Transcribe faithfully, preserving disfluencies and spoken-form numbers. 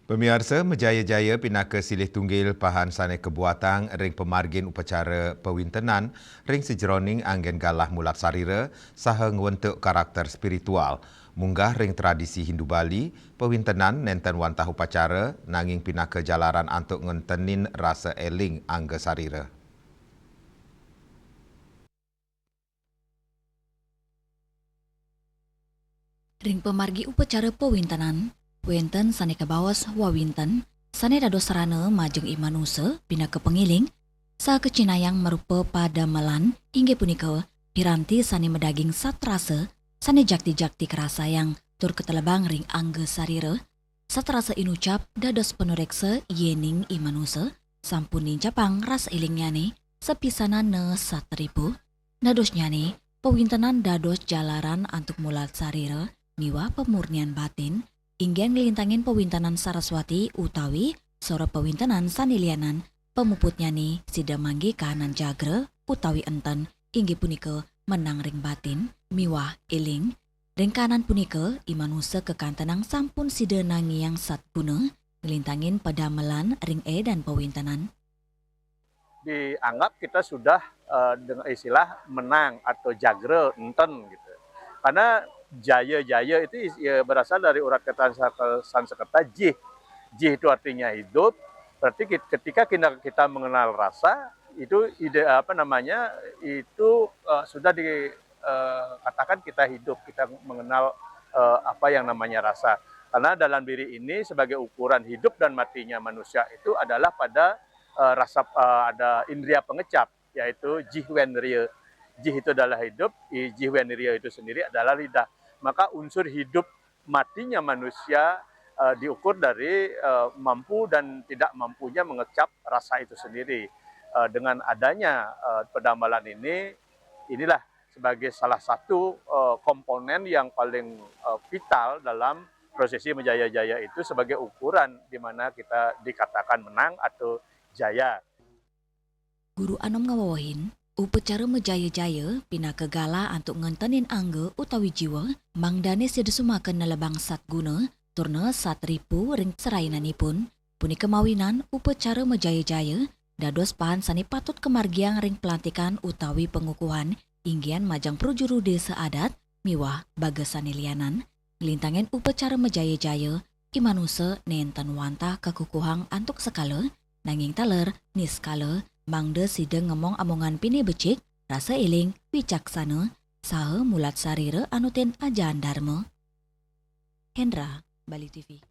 Pamiarsa, majaya-jaya pinaka silih tunggil pahan sane kabuatang ring pamargin upacara pawintenan ring sajeroning anggen galah mulat sarira saha ngwentuk karakter spiritual. Munggah ring tradisi Hindu Bali, pawintenan nenten wantah upacara, nanging pinaka jalaran antuk ngentenin rasa eling angga sarira. Ring pamargi upacara pawintenan, wenten sane kabaos wawinten, sane dados sarana majeng i manusa pinaka pangiling, saha kacinayang marupa padamelan, inggih punika piranti sane madaging sat rasa, sane jakti-jakti karasayang tur katelebang ring angga sarira. Sat rasa inucap dados panureksa yening i manusa sampun nincapang rasa elingnyane sapisanana sat ripu. Dadosnyane, pawintenan dados jalaran antuk mulat sarira miwah pamurnian batin, inggih nglintangin pawintenan Saraswati utawi sora pawintenan sane lianan, pamuputnyane sida manggi kahanan jagra utawi enten, inggih punika menang ring batin miwah eling. Ring kahanan punika, i manusa kakantenang sampun sida nangiang satguna, nglintangin padamelan ring edan pawintenan. Dianggap kita sudah, eh, dengan istilah menang atau jagra enten gitu. Karena jaya-jaya itu is-, ya, berasal dari urat kata Sanse-, Sanskerta jih. Jih itu artinya hidup. Berarti kit-, ketika kita, kita mengenal rasa, itu ide, apa namanya, itu, eh, sudah di, eh, katakan kita hidup, kita mengenal, eh, apa yang namanya rasa. Karena dalam diri ini sebagai ukuran hidup dan matinya manusia itu adalah pada, eh, rasa, eh, ada indria pengecap, yaitu jihwendria. Jih itu adalah hidup, i-, jihwendria itu sendiri adalah lidah. Maka unsur hidup matinya manusia, eh, diukur dari, eh, mampu dan tidak mampunya mengecap rasa itu sendiri. Eh, dengan adanya, eh, pedamelan ini, inilah sebagai salah satu, eh, komponen yang paling, eh, vital dalam prosesi majaya-jaya itu sebagai ukuran di mana kita dikatakan menang atau jaya. Guru Anom ngawewehin, upacara majaya-jaya pinaka galah antuk ngentenin angga utawi jiwa, mangdane sida sumaken nelebang satguna, tur sat ripu ring serainanipun. Punika mawinan upacara majaya-jaya dados pahan sane patut kamargiang ring pelantikan utawi pangukuhan inggihan majeng prajuru desa adat miwah bagasane lianan. Nglintangin upacara majaya-jaya, i manusa nenten wantah kakukuhang antuk sekala, nanging taler niskala, mangda sida ngemong amongan pinih becik, rasa eling, wicaksana, saha mulat sarira anutin ajahan Dharma. Hendra, Bali T V.